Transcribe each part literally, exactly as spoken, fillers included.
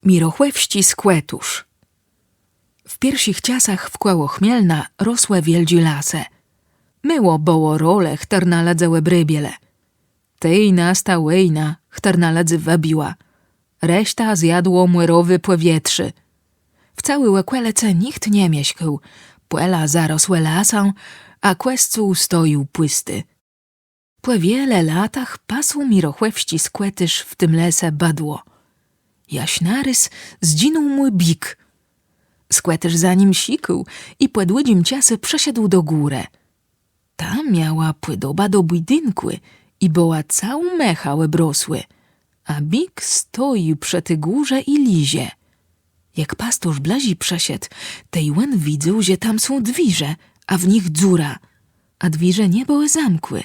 Mirochòwsczi skòtôrz. W pierszich czasach wkòło Chmielna rosłë wiôldżé lasë. Mało bëło rolë, chtërną lëdze òbrôbielë. Tej nasta wòjna, chtërna lëdzy wëbiła. Resztã zjadło mòrowé pòwietrzé. W całi òkòlëcë nicht nie mieszkôł. Pòla zarosłë lasã, a kòscół stojôł pùsti. Pò wiele latach pasł mirochòwsczi skòtôrz w tim lese bëdło. Jaż narôz zdżinął mù bik. Skòtôrz za nim szukôł i pò dłudżim czasu przëszedł do górë. Ta miała pòdobã do bùdinkù i bëła całô mechã òbrosłô, a bik stoji przë ti górze i liże. Jak pasturz blëżi przëszedł, tej òn widzôł, że tam są dwiérze, a w nich dzura. A dwiérze nie bëłë zamkłé.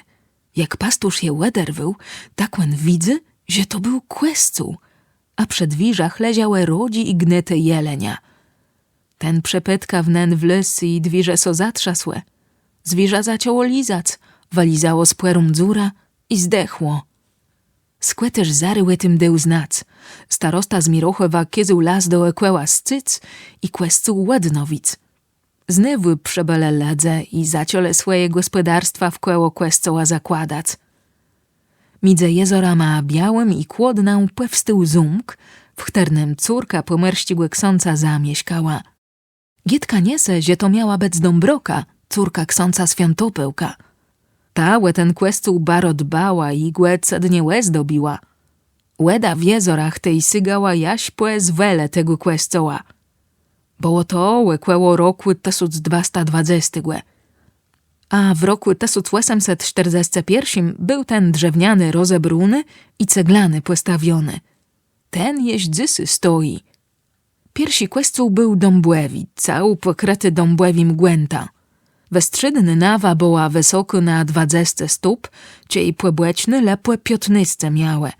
Jak pasturz je òderwôł, tak òn widzy, że to béł kòscół, a przë dwiérzach leżałë rodżi i gnôtë jelenia. Ten przëpôdkã w nen wlôzł i dwiérze sã zatrzasłë. Zwierzã zaczãło lizac, wëlizało spòrą dzurã i zdechło. Skòtôrz zarô ò tim dôł znac. Starosta z Mirochòwa kôzôł las dookòła scëc i kòscół òdnowic. Znôwù przëbëlë lëdze i zaczãlë swòje gòspòdarstwa wkòło kòscoła zakładac. Midzë jezorama Biôłim i Kłodnã pòwstôł zómk, w chtërnym córka pòmòrsczégò ksãca zamieszkała. Gôdka niese, że to miała bëc Dąbroka, córka ksãca Swiãtopôłka. Ta ò ten kòscół baro dbała i gò cëdnie òzdobiła. Wòda w jezorach tej sygała jaż pò zwòlë tegò kòscoła. Bëło to òkòło rokù tësąc dwasta dwadzestégò. A w rokù tësąc òsemset sztërdzescë pierszim béł ten drzewniany rozebróny i ceglany pòstawiony. Ten jesz dzysô stoji. Pierszi kòscół béł dãbòwi, całi pòkrëti dãbòwim gòntã. Westrzédnô nawa bëła wësokô na dwadzescë stóp, czej pòbòczné le pò piãtnôsce miałë.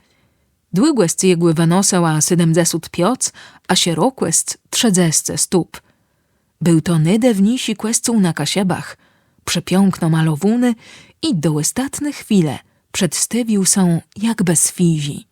Dłëgòsc jegò wënosëła sétmëdzesąt piãc, a szerokòsc trzëdzescë stóp. Béł to nôdôwniészi kòscół na Kaszëbach, przepiãkno malowóny i do òstatny chwilë przedstôwiôł sã jakbë swiéżi.